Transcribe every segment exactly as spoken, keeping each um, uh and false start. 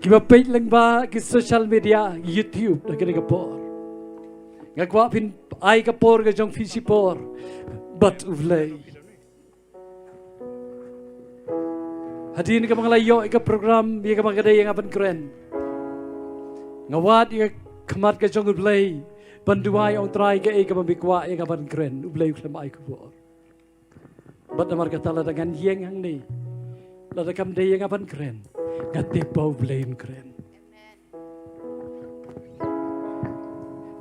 Kiba peit lyngba ki social media, YouTube, ha kane ka por. Nga kwah phin ai ka por ka jong phi shipor bad U Blei. Hadien kaba nga la ïoh ïa ka program, ïa kaba nga dei ïa nga ban kren, nga wad ïa ka khmat ka jong U Blei ban duwai, ong Trai, kaei kaba me kwah ïa nga ban kren, U Blei u khlem ai ka bor. Bad namar kata lada ngan ïeng hangne, lada kam dei ïa nga ban kren, nga tip ba U Blei un kren.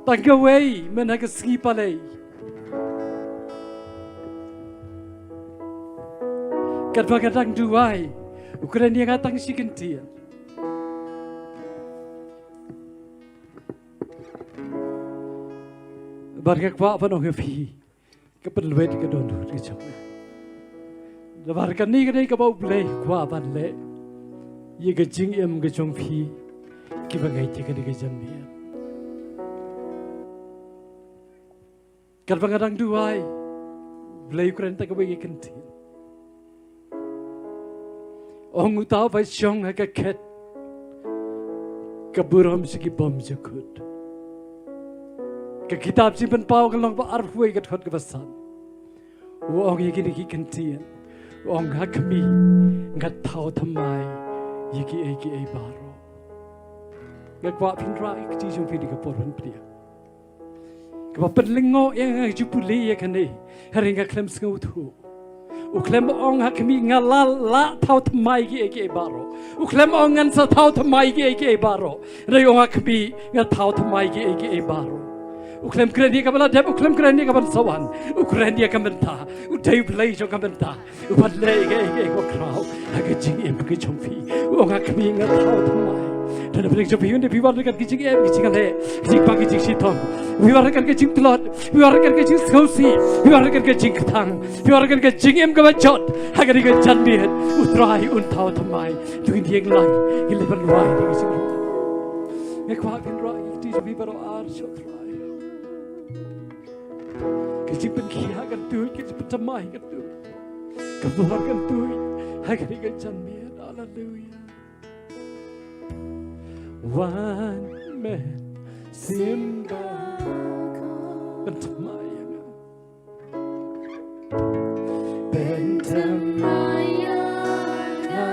Tang kawei, mynta ka sngi palei, katba nga dang duwai, u kren ïa nga tang shi kyntien. Bad nga kwah ban ong ïa phi, ka pynlwet ka dohnud ka jong nga. Namar kane ka dei kaba U Blei u kwah ban leh ïa ka jingim ka jong phi kiba ngeit ïa kane ka jingim. Katba nga dang duwai, U Blei u kren tang kawei ka kyntien. Ong, uta uba shong ha ka khet ka burom sha ki bymjukut. Ka kitab Jingpynpaw ka lynnong ba arphew wei ka dkhot kaba san. U ong ïa kine ki kyntien. U ong, ha khmih, nga thaw thymmai ïa kiei kiei baroh. Nga kwah phin rah ïa ka kti jong phi ha kane ka por ban pdiang. Kaba pynlyngngoh ïa nga, nga ju pule ïa kane, hynrei nga khlem sngewthuh. U khlem ong, ha khmih, nga la lah thaw thymmai kiei kiei baroh. U khlem ong, ngan sa thaw thymmai kiei kiei baroh. Hynrei u ong, ha khmih, nga thaw thymmai kiei kiei baroh. U khlem kren ïa kaba la dep, u khlem kren ïa kaban sa wan. U kren ïa ka mynta. U dei U Blei jong ka mynta. U ban leh ïa kaei kaei kaba khraw ha ka jingim ka jong phi. U ong, ha khmih, nga thaw thymmai. Don ha pdeng jong phi, ynda phi wan ryngkat ka jingim, ka jingleh, ka jingpang, ka jingshitom, phi wan ryngkat ka jingtlot, phi wan ryngkat ka jingsngewsih, phi wan ryngkat ka jingkthang, phi wan ryngkat ka jingim kaba jot, ha kane ka janmiet U Trai un thaw thymmai. To ngin ïeng lang, ngin leit ban duwai ïa ka jingim. Nga kwah phin rah ïa ka kti jong phi baroh ar sha U Trai. Ka jingpynkhiah kan tuid, ka jingpynthymmai kan tuid. Ka bor kan tuid ha kane ka janmiet. Haleluia. Wan Mynsiem Bakhuid, pynthymmai ïa nga. Pynthymmai ïa nga.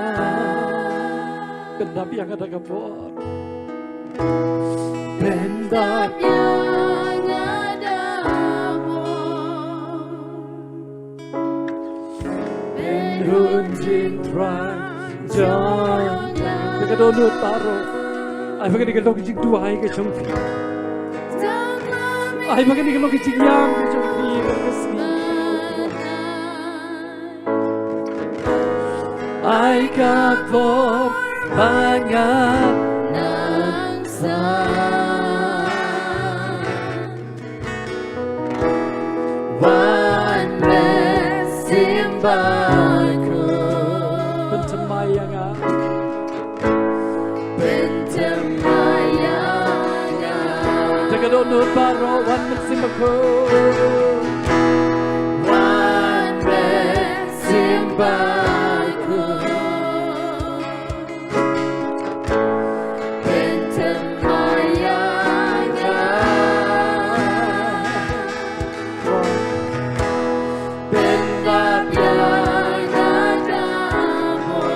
Pyndap ïa nga da ka bor. Pyndap ïa nga da ka bor. Pynhun jingthrang jong nga. Te ka dohnud baroh. Ai ba kane ka long ka jingduwai ka jong phi. Ai ba kane ka long ka jingïam ka jong phi. Ai ka bor ba nga nang sah. Wan Mynsiem Bakhuid. Pynthymmai ïa nga. Pynthymmai ïa nga. Da ka dohnud baroh, Wan Mynsiem Bakhuid. Wan Mynsiem Bakhuid. Pynthymmai ïa nga. Pyndap ïa nga da ka bor.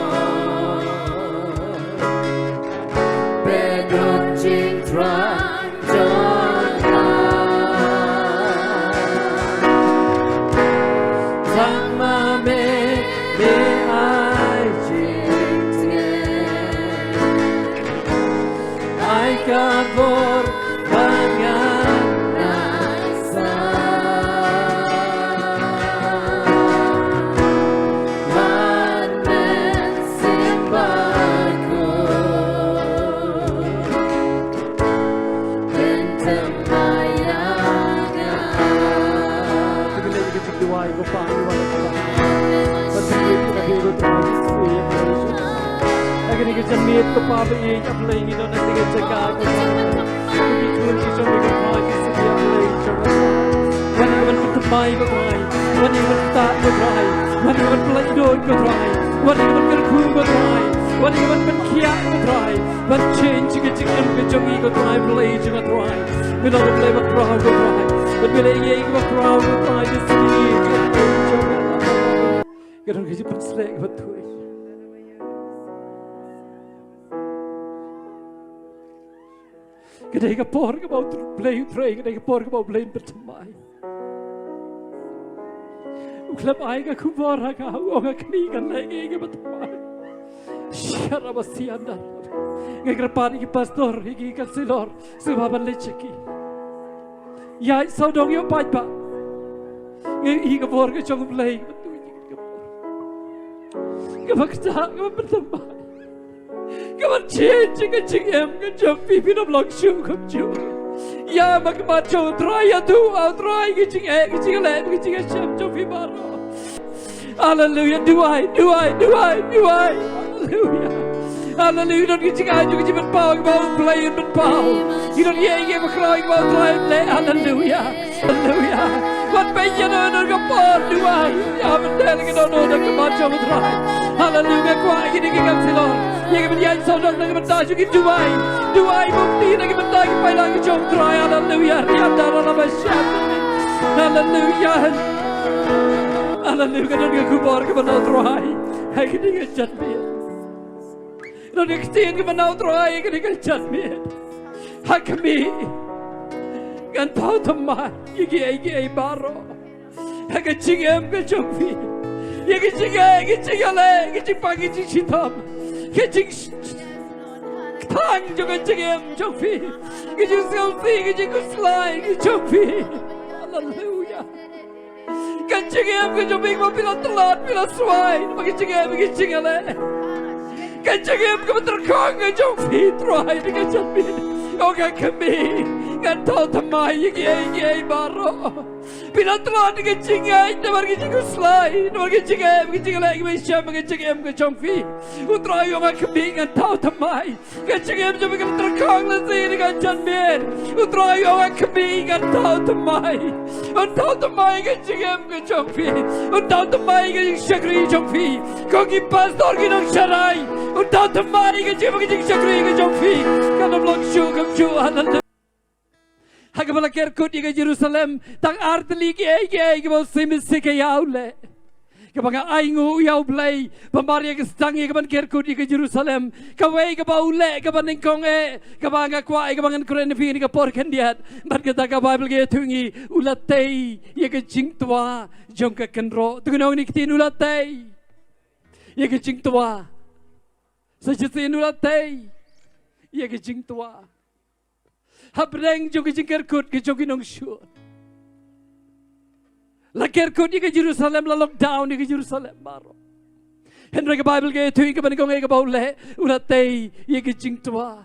Pynhun jingthrang jong nga. Tang ma me, me ai jingtngit. Ai ka bor ba nga nang sah. Wan Mynsiem Bakhuid. Pynthymmai ïa nga. Te ka leh ïa ka jingduwai ko Pa, ngi wan ryngkat. Ban pynduwai ïa ka dei ko Trai Jisu ïa ka. Ha kane ka janmiet ko Pa ba ïeit, A Blei, ngi don ha kane ka jaka ko Pa. Ngi khun ki jong me ko Pa, ki sngewbha Blei jong nga. Wan ïa ka ban pynthymmai ko Trai. Wan ïa ka ban ktah ko Trai. Wan ïa ka ban pynlait dud ko Trai. Wan ïa ka ban kyrkhu ko Trai. Wat ïa ban pynkhiah ko Trai, ban change ka jingim ka jong ngi ko Trai, Blei jong nga Trai. Ngi long Blei ba khraw ko Trai. Ban Blei ïa ngi ba khraw ko Trai, jong ngi. Ka don ka jingpynsleh kaba thui. Ka dei ka por kaba U Blei u trei, ka dei ka por kaba U Blei un pynthymmai. U khlem ai ka khubor ha nga, u ong ha kmie kan leh ïa kaba thymmai. Sharabasianda. Nga kyrpad ïa ki pastor, ïa ki councilor, sngewbha ban leit sha ki. Ïa sawdong ïa u paidbah. Nga ïohi ka bor ka jong U Blei. Kaba kata, kaba pynthymmai. Kaba change ka jingim ka jong phi, phin ym long shuh kumjuh. Ïa ma ka mat jong U Trai, ïa tu, ah, U Trai, ka jingeh, ka jingleh, ka jingshem jong phi baroh. Haleluia, duwai, duwai, duwai, duwai. Haleluia. Haleluia, don ka jingai jong ka jingpynpaw, kaba U Blei un pynpaw. Ki don ïa, ïa, ba khraw, kaba U Trai un leh. Haleluia. Haleluia. Wat pynïaid ïa ka por duwai. Ïa ban dei ka dohnud da ka mat jong U Trai. Haleluia. Nga kwah ïa kine ki councilor, ïa ki ban ïaid sawdong na ka bynta jong ki, duwai. Duwai bymti na ka bynta ki paidlang ki jong U Trai. Haleluia. Riam da la ba shem. Haleluia. Haleluia. Ka don ka khubor kaba na U Trai ha kine ki jingeh. Don ka ktien kaba na U Trai ha kine ki jingeh. Ha kmie, ngan thaw thymmai ïa kiei kiei baroh. Ha ka jingim ka jong phi, ïa ka jingeh, ka jingïaleh, ka jingpang, ka jingshitom, ka jingkthang jong ka jingim jong phi, ka jingsngewsih, ka jingkhuslai ka jong phi. Haleluia. Ka jingim ka jong phi ba phi la tlot, phi la swai, ba ka jingim, ka jingïaleh. Ka jingim kaba tyrkhong ka jong phi Trai, ka jong phi. O ka kmie, ngan thaw thymmai ïa kiei kiei baroh. Phi la tlot ka jingngeit namar ka jingkhuslai, namar ka jingim, ka jingïaleh, ka jingim, ka jingim ka jong phi. U Trai u ong ha kmie ngan thaw thymmai. Ka jingim jong phi ka la tyrkhong lehse da ka janmiet. U Trai u ong ha kmie ngan thaw thymmai. Un thaw thymmai ka jingim ka jong phi. Un thaw thymmai ka jingshakri jong phi. Ko ki pastor ki nongsharai, un thaw thymmai ka jingim ka jingshakri ka jong phi. Kan ym long shuh kumjuh. Haleluia. Ha kaba la ker kut ïa ka Jerusalem tang ar tylli kiei kiei kiba u Syiem Hesekiah u leh. Kaba nga ainguh ïa U Blei ba mar ïa ka sdang ïa kaban ker kut ïa ka Jerusalem, kawei kaba u leh kaba nyngkong eh, kaba nga kwah ïa kaba ngan kren ïa phi ha kane ka por khyndiat. Bad kata ka Baibl ka ïathuh ïa ngi, u la tei ïa ka jingtwa jong ka kynroh. To kynnoh ïa ngi, ktien u la tei ïa ka jingtwa. Sa shisien u la tei ïa ka jingtwa. Hapdeng jong ka jingker kut ka jong ki nongshun, la ker kut ïa ka Jerusalem, la lockdown ïa ka Jerusalem baroh. Hynrei ka Baibl ka ïathuh ïa kaba nyngkong eh kaba u leh, u la tei ïa ka jingtwa.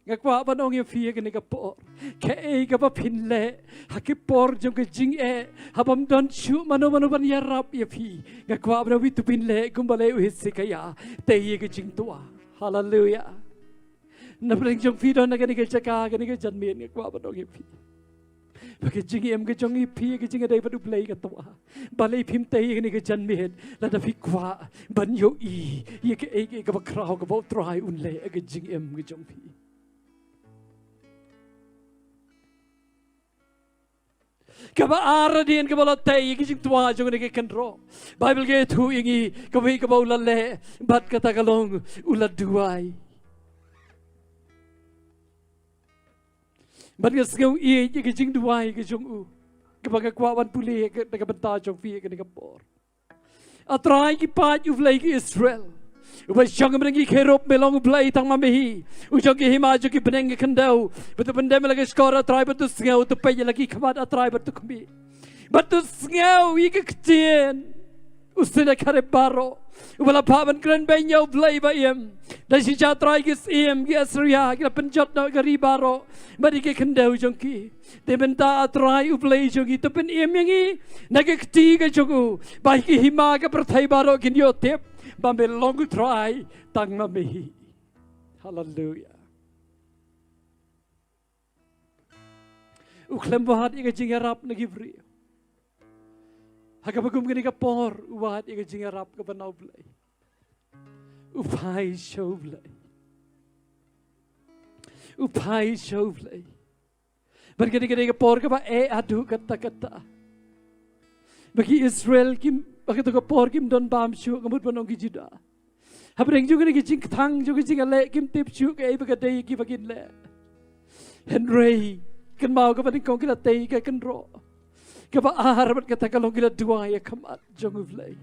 Nga kwah ban ong ïa phi ha kane ka por, kaei kaba phin leh ha ki por jong ka jingeh, haba ym don shuh mano mano ban ïarap ïa phi, nga kwah ban ong ïa phi, to phin leh kumba leh u Hesekiah, tei ïa ka jingtwa. Haleluia. Na pdeng jong phi don ha kane ka jaka, kane ka janmiet, nga kwah ban ong ïa phi ba ka jingim ka jong phi ka jingïadei bad U Blei ka twa. Balei phim tei ha kane ka janmiet? Lada phi kwah ban ïohi ïa kaei kaei kaba khraw kaba U Trai un leh ha ka jingim ka jong phi. Kaba ar hadien kaba la tei ïa ka jingtwa jong kane ka kynroh, Baibl ka ïathuh ïa ngi kawei kaba u la leh bad kata ka long u la duwai. Bad nga sngew ïeit ïa ka jingduwai ka jong u, kaba nga kwah ban pule ha ka, na ka bynta jong phi ha kane ka por. A Trai ki paid U Blei ki Israel, uba shong mynta ki kherub, me long U Blei tang ma me hi. U jong ki hima jong ki bneng ki khyndew. Bad to pyndem ïa la ki shkor, A Trai, bad to sngew, to peit ïa la ki khmat, A Trai, bad to khmih. Bad to sngew ïa ki ktien u Sinakerib baroh, uba la phah ban kren beiñ ïa U Blei ba im. Da shi jait trai ki syiem ki Assyria ki la pynjot noh ïa ka ri baroh bad ïa ki khyndew jong ki. Te mynta A Trai U Blei jong ngi, to pynim ïa ngi na ka kti ka jong u, ba ïa ki hima ka pyrthei baroh kin ïoh tip ba me long U Trai tang ma me hi. Haleluia. U khlem wad ïa ka jingïarap na ki briew. Ha kaba kum kane ka por u wad ïa ka jingïarap kaba na U Blei. U phai sha U Blei. U phai sha U Blei. Bad kane ka dei ka por kaba eh haduh katta katta. Ba ki Israel kim, ha katu ka por kim don bam shuh, ka mut ban ong ki Juda. Hapdeng jong kane ka jingkthang jong ka jingïaleh kim tip shuh kaei ba ka dei kiba kin leh. Hynrei kynmaw kaba nyngkong ki la tei ka kynroh. Kaba ar bad kata ka long ki la duwai ha khmat jong U Blei.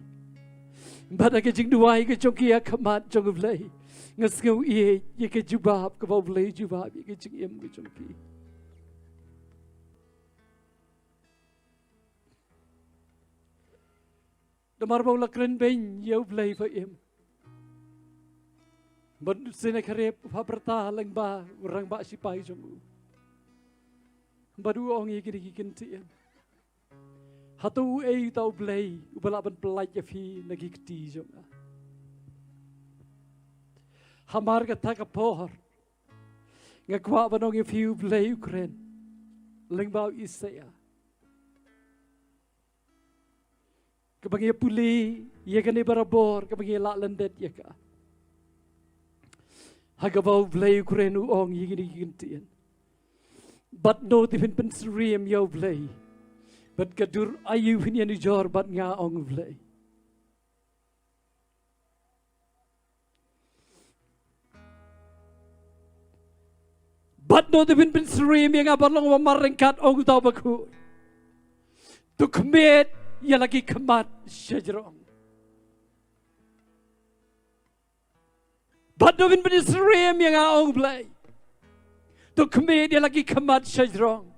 Bad ha ka jingduwai ka jong ki ha khmat jong U Blei, nga sngew ïeit ïa ka jubab kaba U Blei u jubab ïa ka jingim ka jong ki. Namar ba u la kren beiñ ïa U Blei ba im. Bad u Sennakherib u hap pyrta lyngba u rangbah shipai jong u. Bad u ong ïa kine ki ktien. Hato uei uta U Blei uba lah ban pyllait ïa phi na ki kti jong nga? Hamar kata ka por nga kwah ban ong ïa phi, U Blei u kren lyngba u Isaïah. Kaba ngi pule ïa kane barabor, kaba ngi lah lyndet ïa ka. Ha kaba U Blei u kren u ong ïa kine ki ktien. Bad no te phin pynsyriem ïa U Blei? Bad ka dur aïu phin ïanujor bad nga, ong U Blei? Bad no te phin pynsyriem ïa nga ban long uba mar ryngkat, ong uta u bakhuid. To khmied ïa la ki khmat shajrong. Bad no phin pynsyriem ïa nga, ong U Blei. To khmied ïa la ki khmat shajrong.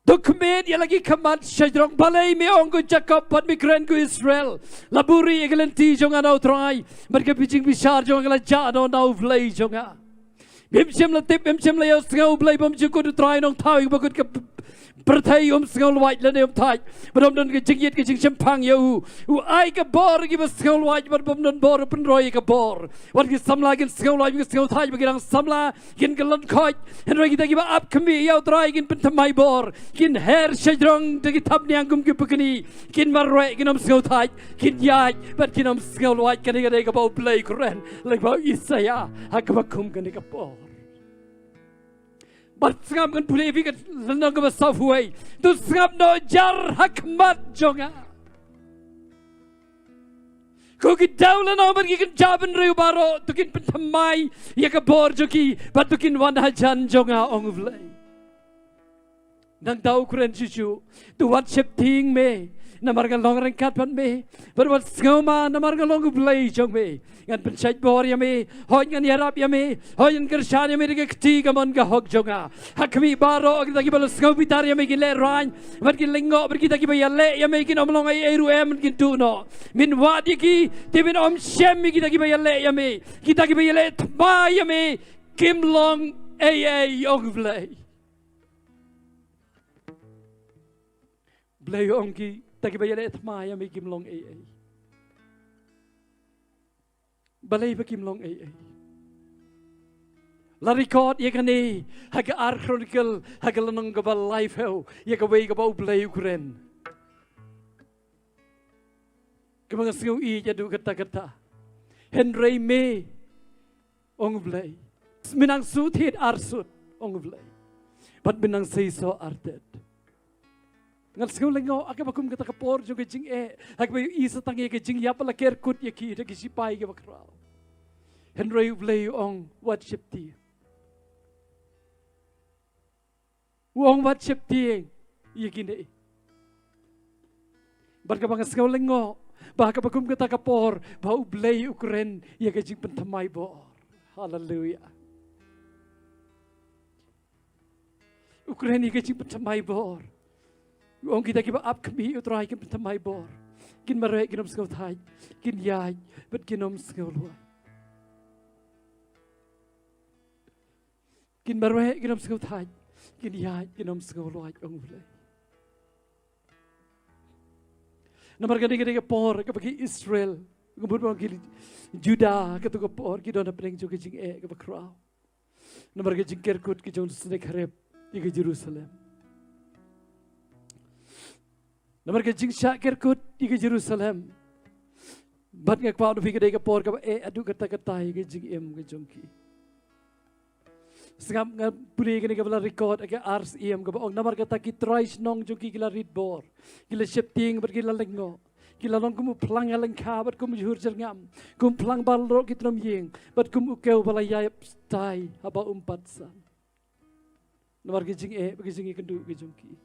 To khmied ïa la ki khmat shajrong. Balei me ong ko Jakob bad me kren ko Israel? La buhrieh ïa ka lynti jong nga na U Trai, bad ka jingpynshai jong nga ka la jah noh na U Blei jong nga. Mem shym la tip, mem shym la ïohsngew, U Blei bym ju kut, U Trai Nongthaw ïa kaba kut ka pyrthei um sngewlwait lane um thait. Bad ym don ka jingïeit ka jingshemphang ïa u. U ai ka bor ïa kiba sngewlwait, bad bym don bor u pynroi ïa ka bor. Wat ki samla kin sngewlwait, ki sngewthait, ba ki dang samla kin kyllon khoit. Hynrei kita kiba ap khmih ïa U Trai kin pynthymmai bor. Kin her shajrong da ki thapniang kum ki pukni. Kin marweh, kin ym sngewthait, kin ïaid bad kin ym sngewlwait. Kane ka dei kaba U Blei u kren lyngba u Isaïah ha kaba kum kane ka por. Bad sngap, ngan pule ïa phi ka lynnong kaba sawphew wei. To sngap noh jar ha khmat jong nga. Ko ki dewlynnong bad ki kynja bynriew baroh, to kin pynthymmai ïa ka bor jong ki bad to kin wan hajan jong nga, ong U Blei. Nangta u kren shuh shuh, to wat sheptieng me namar nga long ryngkat bad me, bad wat sngewma namar nga long U Blei jong me. Ngan pynshait bor ïa me, hooid ngan ïarap ïa me, hooid ngan kyrshan ïa me da ka kti kamon ka hok jong nga. Ha khmih baroh kita kiba la sngewbitar ïa me kin lehraiñ bad kin lyngngoh, bad kita kiba ïaleh ïa me kin ym long ei ei ruh em, kin duh noh. Men wad ïa ki, te men ym shem ïa kita kiba ïaleh ïa me. Kita kiba ïaleh thma ïa me kim long ei ei, ong U Blei. Blei u ong kita kiba ïaleh thma ïa me kim long ei ei. Balei ba kim long ei ei? La record ïa kane ha ka ar Chronicle, ha ka lynnong kaba laiphew, ïa kawei kaba U Blei u kren. Kaba nga sngew ïeit haduh katta katta. Hynrei me, ong U Blei, me nang shu thied arsut, ong U Blei. Bad me nang seisoh artet. Ngan sngew lyngngoh ha kaba kum kata ka por jong ka jingeh, ha kaba ïohi sa tang ïa ka jingïap ba la ker kut ïa ki da ki shipai kiba khraw. Hynrei U Blei u ong, wat sheptieng. U ong wat sheptieng ïa kine. Bad kaba nga sngew lyngngoh ba ha kaba kum kata ka por ba U Blei u kren ïa ka jingpynthymmai bor. Haleluia. U kren ïa ka jingpynthymmai bor. U ong kita kiba ap khmih ïa U Trai kin pynthymmai bor. Kin marweh, kin ym sngewthait, kin ïaid bad kin ym sngewlwait. Kin marweh, kin ym sngewthait, kin ïaid, kin ym sngewlwait, ong U Blei. Namar kane ka dei ka por kaba ki Israel, nga mut ba ki Juda, katu ka por ki don hapdeng jong ka jingeh kaba khraw. Namar ka jingker kut ka jong u Sennakherib ïa ka Jerusalem. Namar ka jingshah kerkut ïa ka Jerusalem. Bad nga kwah u phi ka dei ka por kaba eh haduh katta katta ïa ka jingim ka jong ki. Sngap nga pule kane kaba la record ha ka Ar Syiem kaba ong namar kata ki trai shnong jong ki ki la rit bor. Ki la sheptieng bad ki la lyngngoh. Ki la long kum u phlang ha lyngkha bad kum u jhur jyrngam. Kum phlang ba la roh ki tnum ïing. Bad kum u kew ba la ïaib stai haba um pat san. Namar ka jingeh, ka jingeh kynduh ka jong ki.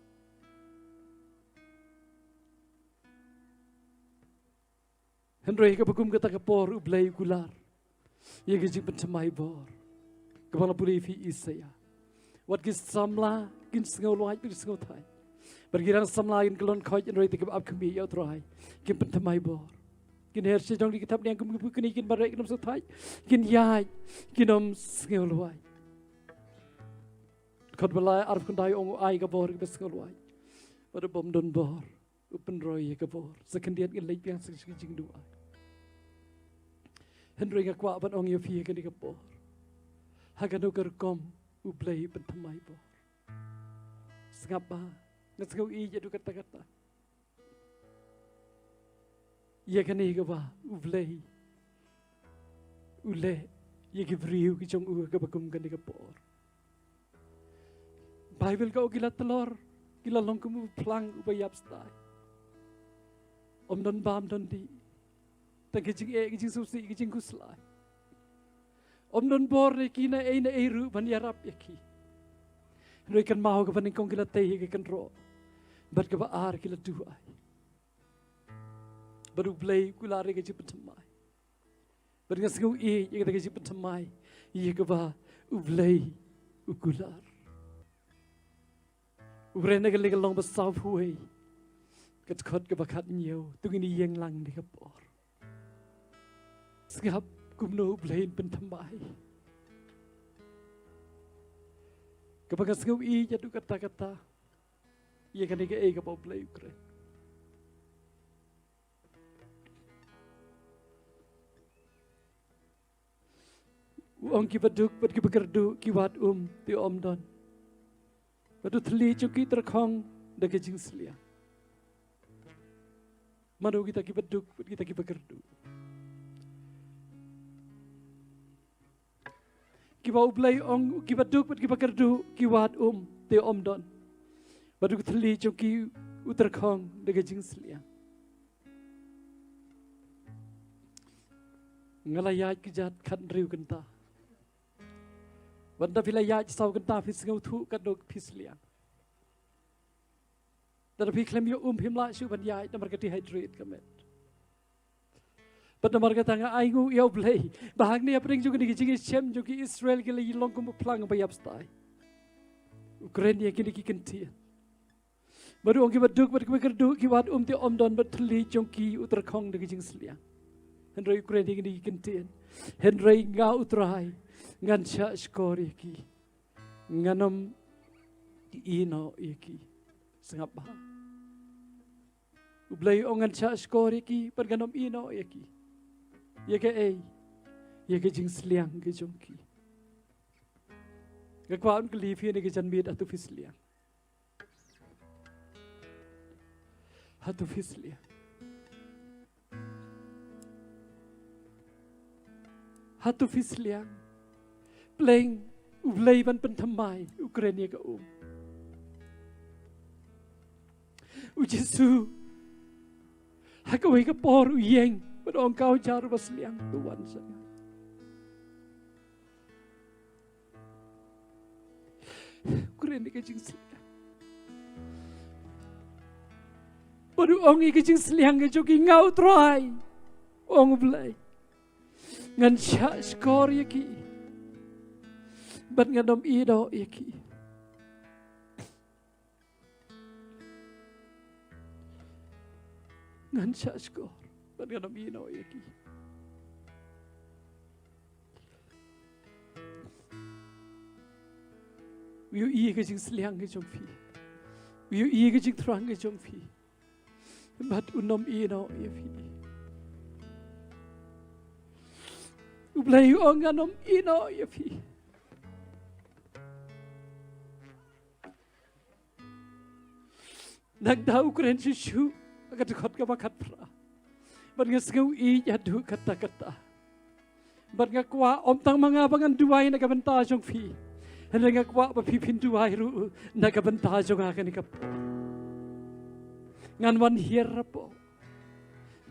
Hynrei kaba kum kata ka por u Blei u kular ïa ka jingpynthymmai bor. Kaba la pule phi Isaïah. Wat ki samla kin sngew lwait, kin sngew thait. Bad ki rang samla kin kyllon khoit hynrei te kiba ap khmih ïa u Trai kin pynthymmai bor. Kin her sha jong ki thapniang kum ki pukni kin mareh kin ym sngew thait. Kin ïaid kin ym sngew lwait. Khot ba lai arphew khyndai ong u ai ka bor kiba sngew lwait. Bad u bym don bor u pynroi ïa ka bor. Sa khyndiat ngan leit biang sa ka jingduwai. Hynrei nga kwah ban ong ïa phi ha kane ka por. Ha kano ka rukom u Blei u pynthymmai bor. Sngap ba nga sngew ïeit haduh katta katta. Ïa kane kaba u Blei u leh ïa ki briew ki jong u kaba kum kane ka por. Baibl ka ong ki la tlor, ki la long kum u phlang uba ïap stai. Ym don bam don dih. Tang ka jingeh, ka jingsngewsih, ka jingkhuslai. Ym don bor ne ki na ei na ei ruh ban ïarap ïa ki. Hynrei kynmaw kaba nyngkong ki la tei ïa ka kynroh. Bad kaba ar ki la duwai. Bad u Blei u kular ïa ka jingpynthymmai. Bad nga sngew ïeit ïa kata ka jingpynthymmai ïa kaba u Blei u kular. U kren na ka lynnong ba sawphew wei, ka dkhot kaba khathynñiew, to ngin ïeng lang ne ka por. Sngap kumno u Blei un pynthymmai. Kaba nga sngew ïeit haduh katta katta. Ïa kane kaei kaba u Blei u kren. U ong kiba duk bad kiba kyrduh ki wad um te ym don. Bad u thylli jong ki u tyrkhong da ka jingsliang. Mano kita kiba duk bad kita kiba kyrduh? Kiba u Blei u ong kiba duk bad kiba kyrduh ki wad um te ym don. Bad u thylli jong ki u tyrkhong da ka jingsliang. Nga la ïaid ki jait khathynriew kynta. Bad ynda phi la ïaid saw kynta phi sngewthuh katno phi sliang. Te da phi khlem ïoh um phim lah shuh ban ïaid namar ka dehydrate ka met. Bad namar kata nga ainguh ïa u Blei ba hangne hapdeng jong kane ka jingïashem jong ki Israel ki la long kum u phlang ba ïap stai. U kren ïa kine ki kyntien. Bad u ong kiba duk bad kiba kyrduh ki wad um te ym don bad thylli jong ki u tyrkhong da ka jingsliang. Hynrei u kren ïa kine ki kyntien. Hynrei nga u Trai ngan shah shkor ïa ki. Ngan ym ïehnoh ïa ki. Sngap bha. U Blei u ong ngan shah shkor ïa ki bad ngan ym ïehnoh ïa ki. Ïa kaei? Ïa ka jingsliang ka jong ki. Nga kwah ban kylli phi ne ka janmiet, hato phi sliang? Hato phi sliang? Hato phi sliang? Pleng u Blei ban pynthymmai u kren ïa ka um. U Jisu ha kawei ka por u ïeng bad u ong, ka u jar ba sliang, to wan sha nga. U kren ïa ka jingsliang. Bad u ong ïa ka jingsliang ka jong ki, nga u Trai, ong u Blei, ngan shah shkor ïa ki bad ngan ym ïehnoh ïa ki. Ngan shah shkor bad ngan ym ïehnoh ïa ki. U ïohi ïa ka jingsliang ka jong phi. U ïohi ïa ka jingthrang ka jong phi. Bad un ym ïehnoh ïa phi. U Blei u ong ngan ym ïehnoh ïa phi. Nangta u kren shuh shuh ha ka dkhot kaba khatphra. Bad nga sngew ïeit haduh katta katta. Bad nga kwah ym tang ma nga ba ngan duwai na ka bynta jong phi, hynrei nga kwah ba phi phin duwai ruh na ka bynta jong nga kane ka por. Ngan wan hiar hapoh.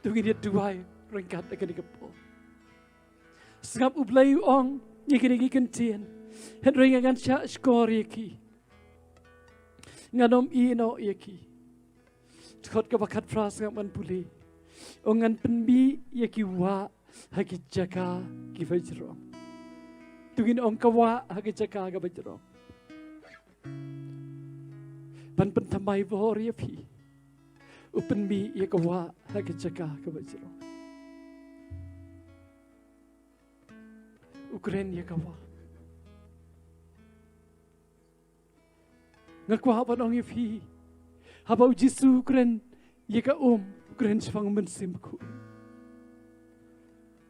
To ngin ïa duwai ryngkat ha kane ka por. Sngap U Blei u ong ïa kine ki kyntien, hynrei nga ngan shah shkor ïa ki. Ngan ym ïehnoh ïa ki. Dkhot kaba khatphra sngap ngan pule. Ong ngan pynmih ïa ki wah ha ki jaka kiba jrong. To ngin ong ka wah ha ki jaka kaba jrong. Ban pynthymmai bor ïa phi. U pynmih ïa ka wah ha ki jaka kaba jrong. U kren ïa ka wah. Nga kwah ban ong ïa phi, haba U Jisu u kren ïa ka um, u kren shaphang U Mynsiem Bakhuid.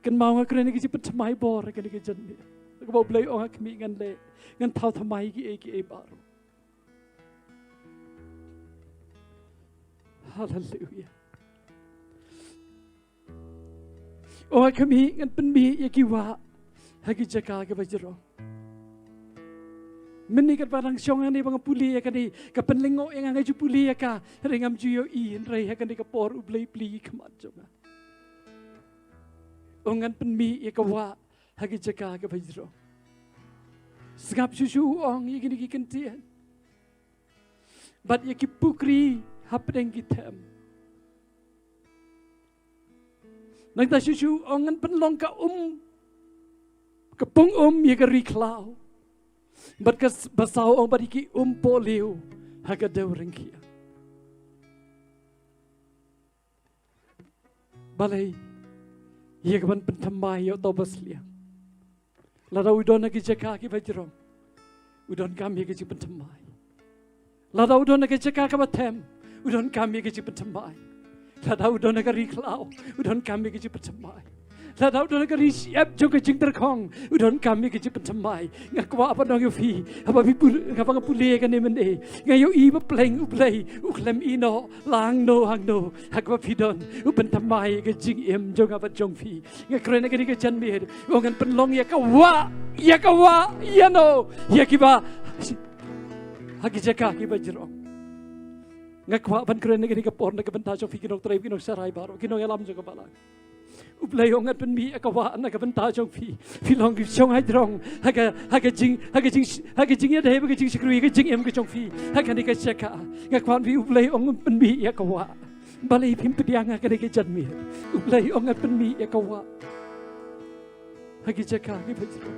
Kynmaw nga kren ïa ka jingpynthymmai bor ha kane ka janmiet. Kaba U Blei u ong ha khmih ngan leh, ngan thaw thymmai kiei kiei baroh. Haleluia. Ong ha khmih ngan pynmih ïa ki wah ha ki jaka kiba jrong. Mynne katba dang shong hangne ba nga pule ïa kane, ka pynlyngngoh ïa nga, nga ju pule ïa ka, hynrei ngam ju ïohi, hynrei ha kane ka por U Blei u plie ha khmat jong nga. Ong ngan pynmih ïa ka wah ha ki jaka kiba jrong. Sngap shuh shuh u ong ïa kine ki kyntien. Bad ïa ki pukri hapdeng ki them. Nangta shuh shuh u ong ngan pynlong ka um, ka pung um ïa ka ri khlaw. Bad kaba saw u ong bad ïa ki um pohliew ha ka dew ryngkhiang. Balei? Ïa kaban pynthymmai ïa uto u basliang. Lada u don ha ki jaka kiba jrong, u donkam ïa ka jingpynthymmai. Lada u don ha ka jaka kaba them, u donkam ïa ka jingpynthymmai. Lada u don ha ka ri khlaw, u donkam ïa ka jingpynthymmai. Lada u don ha ka ri shyiap jong ka jingtyrkhong, u donkam ïa ka jingpynthymmai. Nga kwah ban ong ïa phi, haba phi pul-, haba nga pule ïa kane mynne, nga ïohi ba pleng U Blei u khlem ïehnoh la hangno hangno ha kaba phi don, u pynthymmai ïa ka jingim jong nga bad jong phi. Nga kren ha kane ka janmiet, u ong ngan pynlong ïa ka wah, ïa ka wah, ïano, ïa kiba ha ki jaka kiba jrong. Nga kwah ban kren ha kane ka por na ka bynta jong phi ki nongtrei, ki nongsharai baroh, ki nongïalam jong ka balang. U Blei u ong ngan pynmih ïa ka wah na ka bynta jong phi. Phi long ki shong hajrong ha ka, ha ka jing, ha ka jing, ha ka jingïadei bad ka jingshakri, ha ka jingim ka jong phi ha kane ka jaka. Nga kwah ban ong ïa phi, U Blei u ong ngan pynmih ïa ka wah. Balei phim pdiang ha kane ka janmiet? U Blei u ong ngan pynmih ïa ka wah ha ki jaka kiba jrong.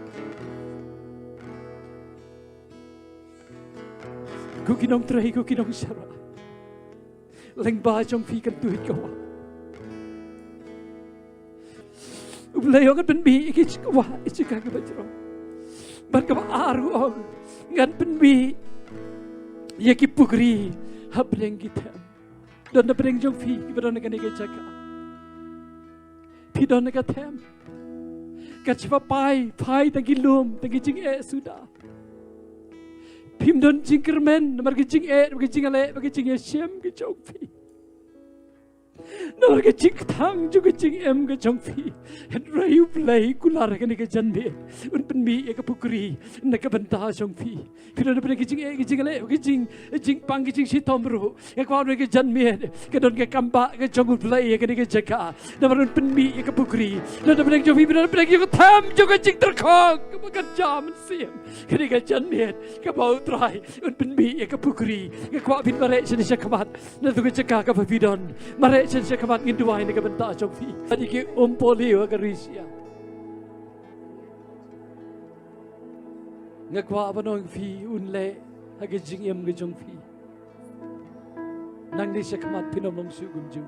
Ko ki nongtrei, ko ki nongsharai, lyngba jong phi kan tuid ka wah. U Blei u ong ngan pynmih ïa ki jaka wah, ïa ki jaka kiba jrong. Bad kaba ar u ong ngan pynmih ïa ki pukri hapdeng ki them. Don na pdeng jong phi kiba don ha kane ka jaka. Phi don ha ka them. Ka shwa phai, phai tang ki lum, tang ki jingeh suda. Phim don jingkyrmen namar ka jingeh, ka jingleh, ka jingïashem ka jong phi. Namar ka jingkthang jong ka jingim ka jong phi. Hynrei U Blei kular ha kane ka janmiet un pynmih ïa ka pukri na ka bynta jong phi. Phi don na pdeng ka jingeh, ka jingleh, ka jing, jingpang, ka jingshitom ruh. Nga kwah ha kane ka janmiet ka don ka kam ba ka jong U Blei ha kane ka jaka. Namar un pynmih ïa ka pukri. Don na pdeng jong phi, phi don na pdeng jong ka them jong ka jingtyrkhong kaba kynja mynsiem. Kane ka janmiet kaba U Trai un pynmih ïa ka pukri. Nga kwah phin mareh shane shakhmat. Na tu ka jaka kaba phi don, mareh shane shakhmat, ngin duwai na ka bynta jong phi. Ïa ki um pohliew ha ka ri shyiap. Nga kwah ban ong ïa phi un leh ha ka jingim ka jong phi. Nangne shakhmat phin ym long shuh kumjuh.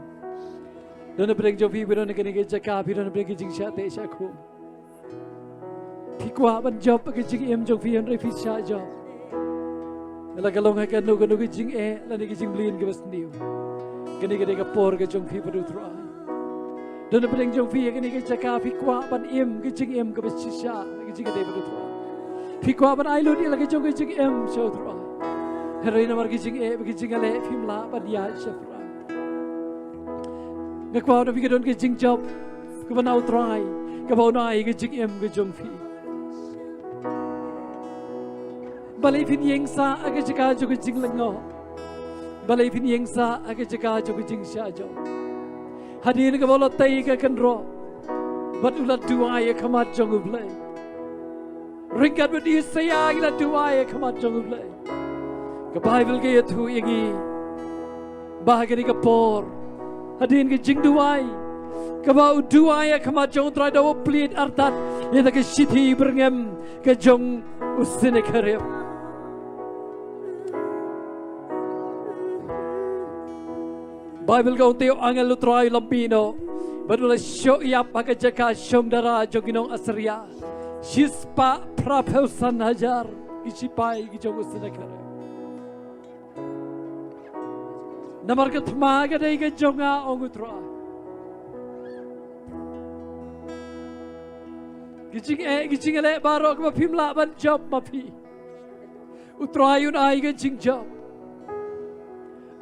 Don na pdeng jong phi, phi don ha kane ka jaka, phi don na pdeng ka jingshah teh shah khum. Phi kwah ban jop ha ka jingim jong phi hynrei phi shah jop. La ka long ha kano kano ka jingeh lane ka jingmlien kaba sniew, kane ka dei ka por ka jong phi bad U Trai. Don na pdeng jong phi ha kane ka jaka, phi kwah ban im ka jingim kaba shisha ha ka jingïadei bad U Trai. Phi kwah ban ai lut ïa la ka jong ka jingim sha U Trai. Hynrei namar ki jingeh bad ki jingïaleh phim lah ban ïaid shaphrang. Nga kwah na phi ka don ka jingjop kaba na U Trai, kaba un ai ka jingim ka jong phi. Balei phin ïeng sah ha ka jaka jong ka jinglyngngoh? Balei phin ïeng sah ha ka jaka jong ka jingshah jop? Hadien kaba u la tei ka kynroh bad u la duwai ha khmat jong U Blei. Ryngkat bad Isaïah ki la duwai ha khmat jong U Blei. Ka Baibl ka ïathuh ïa ngi ba ha kane ka por, hadien ka jingduwai kaba u duwai ha khmat jong U Trai, da u plied artat ïa ka shithi byrngem ka jong u Sennacherib. Baibl ka ong te u angel U Trai u la mih noh bad u la shoh ïap ha ka jaka shong dara jong ki nong Assyria. Shispah phraphew san hajar ki shipai ki jong u Sennacherib. Namar ka thma ka dei ka jong nga, ong U Trai. Ki jingeh, ki jingïaleh baroh kaba phim lah ban jop ma phi, U Trai un ai ka jingjop.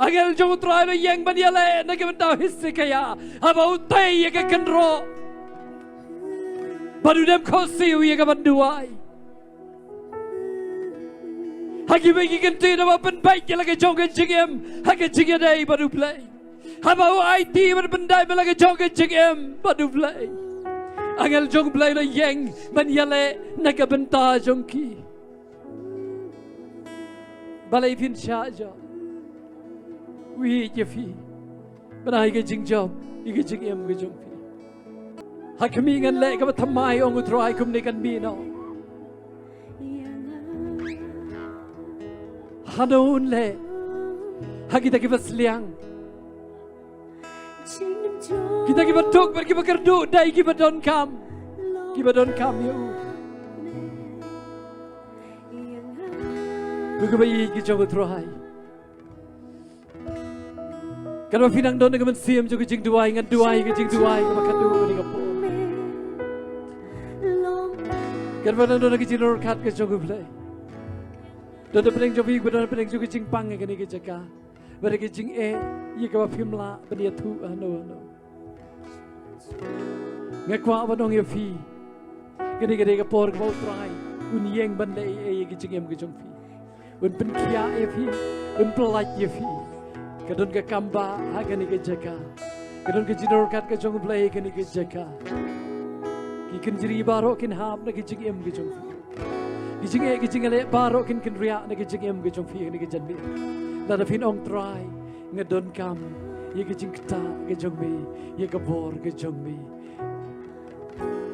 Angel jong U Trai u la ïeng ban ïaleh na ka bynta u Hesekiah haba u tei ïa ka kynroh bad u dem khohsiew ïa ka ban duwai. Ha kiwei ki kyntien haba pynbeit ïa la ka jong ka jingim ha ka jingïadei bad U Blei, haba u aiti bad pyndait ïa la ka jong ka jingim bad U Blei, angel jong U Blei u la ïeng ban ïaleh na ka bynta jong ki. Balei phin shah jop? U ïeit ïa phi ban ai ka jingjop ïa ka jingim ka jong phi. Ha khmih, ngan leh kaba thymmai, ong U Trai, kumne kan mih noh. Hano un leh ha kita kiba sliang, kita kiba duk bad kiba kyrduh, dei kiba donkam, kiba donkam ïa u. Ko kiba ïeit ki jong U Trai, katba phi nang don ha ka mynsiem jong ka jingduwai, ngan duwai ka jingduwai kaba khadduh kane ka por. Katba nang don ha ka jingrwai ka jong U Blei, don hapdeng jong phi, ba don hapdeng jong ka jingpang ha kane ka jaka, bad ka jingeh ïa kaba phim lah ban ïathuh hano hano. Nga kwah ban ong ïa phi, kane ka dei ka por kaba U Trai un ïeng ban leh ei ei ïa ka jingim ka jong phi. Un pynkhiah ïa phi, un pyllait ïa phi. Ka don ka kam ba ha kane ka jaka, ka don ka jingrwai ka jong U Blei ha kane ka jaka. Ki kynjri baroh kin hap na ka jingim ka jong phi. Ki jingeh, ki jingïaleh baroh kin kynriah na ka jingim ka jong phi ha kane ka janmiet. Lada phin ong, Trai, nga donkam ïa ka jingktah ka jong me, ïa ka bor ka jong me.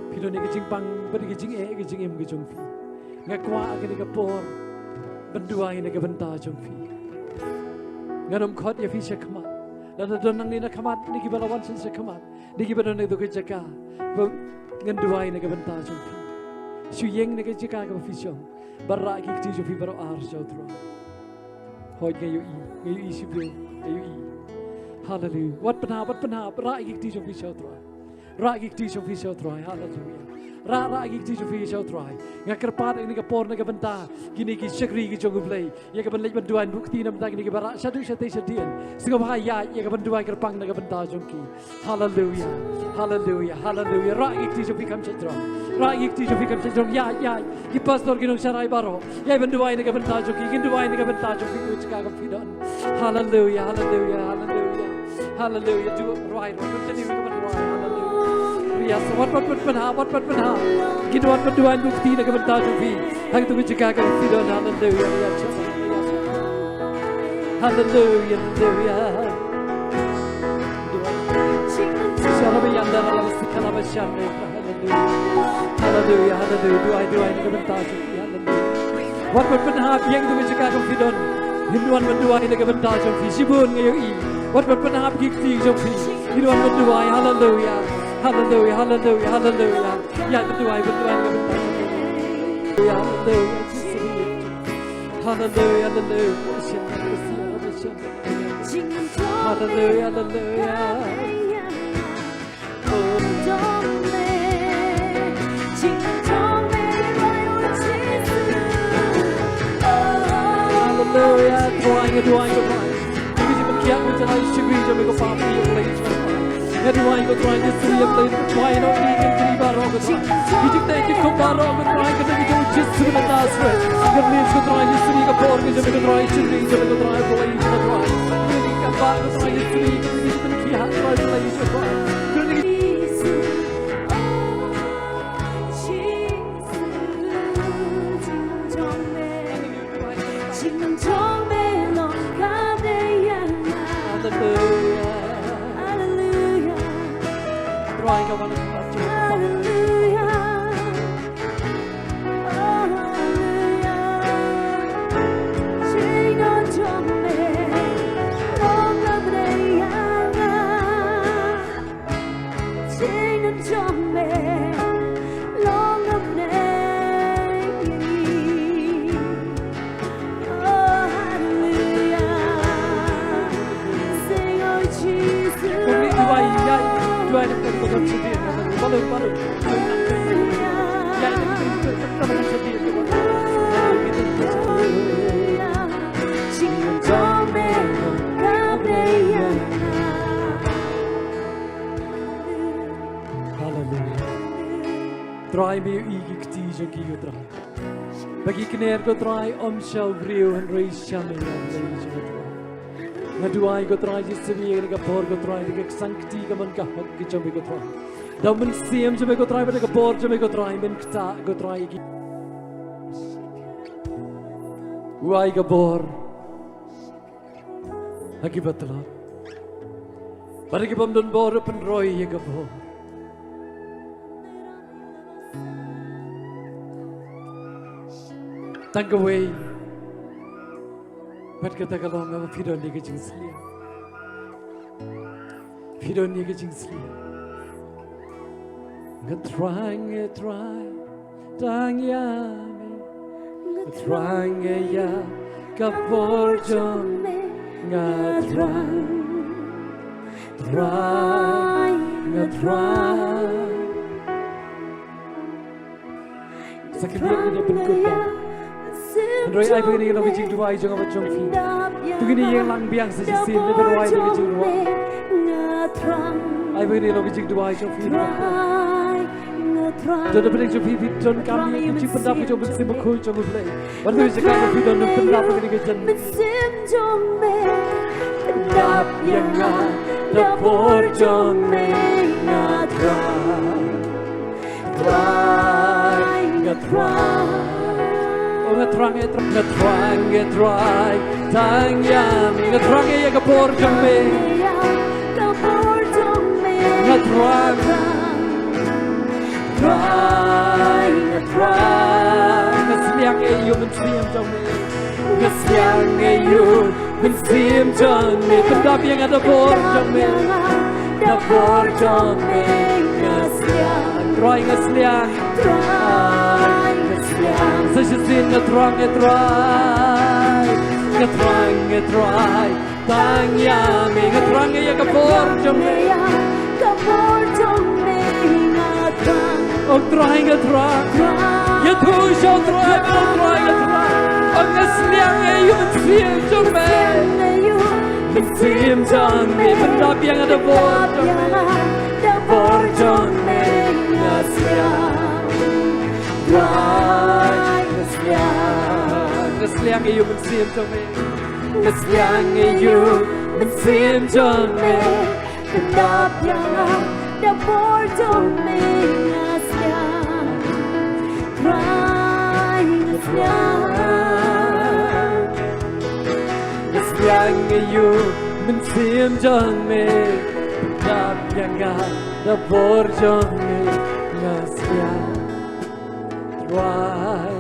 Phi don ïa ka jingpang bad ïa ka jingeh ha ka jingim ka jong phi. Nga kwah ha kane ka por ban duwai na ka bynta jong phi. Ngan ym khot ïa phi sha khmat. Lada don nangne na khmat, na kiba la wan sha khmat, na kiba don ha kato ka jaka, ba ngan duwai na ka bynta jong phi. Shu ïeng na ka jaka kaba phi shong bad rah ki kti jong phi baroh ar sha U Trai. Hooid, nga ïohi, nga ïohi shibun, nga ïohi. Haleluia. Wat pynhap, wat pynhap, rah ki kti jong phi sha U Trai. Rah ki kti jong phi sha U Trai. Haleluia. Rah, rah ki kti jong phi sha U Trai. Nga kyrpad ha kane ka por na ka bynta kine ki shakri ki jong U Blei, ïa kaban leit ban duwai buh kti na ka bynta kine kiba rah shaduh shatei shadien. Sngewbha ïaid ïa kaban duwai kyrpang na ka bynta jong ki. Haleluia. Haleluia. Haleluia. Rah ki kti jong phi kham shajrong. Rah ki kti jong phi kham shajrong. Ïaid, ïaid. Ki pastor, ki nongsharai baroh, ïaid ban duwai na ka bynta jong ki. Kin duwai na ka bynta jong ki, u jaka ka phi don. Haleluia. Haleluia. Haleluia. Haleluia. Duwai, duwai, duwai, duwai, duwai. Haleluia. Ïa, sa wat, wat, wat pynhap, wat, wat pynhap. Kin wan ban duwai buh kti na ka bynta jong phi. Ha kato ka jaka ka phi don. Haleluia. Ïa, sa, ïa, sa. Haleluia. Haleluia. Haleluia. Haleluia. Haleluia. Duwai, duwai na ka bynta jong phi. Haleluia. Wat, wat pynhap, ïeng tu ka jaka ka phi don. Kin wan ban duwai na ka bynta jong phi. Shibun nga ïohi. Wat, wat pynhap ki kti jong phi. Kin wan ban duwai. Haleluia. Haleluia. Haleluia. Haleluia. Ïa, ban duwai, ban duwai na ka bynta jong phi. Haleluia. Haleluia. Haleluia. Haleluia. Haleluia. Haleluia. Duwai ko Trai. Ki jingpynkhiah ki jingpynshakri jong me ko Blei Ïaid Bad. Nga duwai ko Trai Jisu ïa ki lei duwai noh ïa ki kynti baroh ko Trai. Ki jingtei ki kum baroh ko Trai ka dei ka jong u Jisu na Nasareth. Nga ris ko Trai Jisu ïa ka por ka jong me ko Trai, shakri jong me ko Trai, Blei Ïaid Bad. Nga ris ko Trai Jisu ïa ki jingpynkhiah Trai Blei Ïaid Bad. Nga ris Hallelujah. Hallelujah. Hallelujah. Hallelujah. Sing unto me, long of name. Oh, hallelujah. Sing, oh, Jesus. Kong ni duwai, ïa, duwai na ka kong sidi. Balu, balu. Ïa, ïa, hallelujah. Sing unto me, long of name. Haleluya. Trai, me ïohi ki kti jong ki, ko Trai. Ba ki kner, ko Trai, ym sha u briew hynrei sha me, ïa Blei jong ngi, ko Trai. Nga duwai, ko Trai, Jisu, ïa kane ka por, ko Trai, da ka ksang kti, ka mon ka hok ka jong me, ko Trai. Da u Mynsiem jong me, ko Trai, bad da ka bor jong me, ko Trai, men ktah, ko Trai, ïa ki. Wai ka bor ha kiba tlot. Bad ha ki bym don bor, pynroi ïa ka bor. Tang kawei. Bad kata ka long ba phi don ïa ka jingsliang. Phi don ïa ka jingsliang. Nga thrang, nga thrang. Tang ïa me. Nga thrang ïa ka bor jong me. Nga thrang. Trai, nga thrang. Sa ka liang ïa ka pynkut ba. Hynrei ai ba kane ka long ka jingduwai jong nga bad jong phi. To ngin ïeng lang biang sa shisien, leit ban duwai ïa ka jingduwai. Ai ba kane ka long ka jingduwai jong phi. Don na pdeng jong phi, phi donkam ïa ka jingpyndap ka jong u Mynsiem Bakhuid jong U Blei. Wat ïa ka jaka ba phi don, pyndap ïa kane ka jingpyndap. Mynsiem jong me, pyndap ïa nga da bor jong me, nga thrang. Trai, nga thrang. Oh, nga thrang, nga thrang. Nga thrang, nga thrang. Tang ïa me, nga thrang ïa ka bor jong me. Ka bor jong me. Nga thrang. Trai, nga thrang. Nga sliang ïa u Mynsiem jong me. Nga sliang ïa u Mynsiem jong me. Pyndap ïa nga da bor jong me. Da bor jong me. Nga sliang. Trai, nga sliang. Trai, nga sliang. Sa shisien, nga thrang, nga thrang. Nga thrang, nga thrang. Tang ïa me, nga thrang ïa ka bor jong me. Ka bor jong me, nga thrang. Oh Trai, nga thrang. Ïathuh sha u Trai, oh Trai, nga thrang. Oh, nga sliang ïa u Mynsiem jong me. Mynsiem jong me, pyndap ïa nga da bor jong me. Da bor jong me, nga sliang. Trai, nga sliang. Nga sliang ïa u Mynsiem jong me. Nga sliang ïa u Mynsiem jong me. Pyndap ïa nga da bor jong me, nga sliang. Trai, nga sliang. Nga sliang ïa u Mynsiem jong me. Pyndap ïa nga da bor jong me, nga sliang. Trai.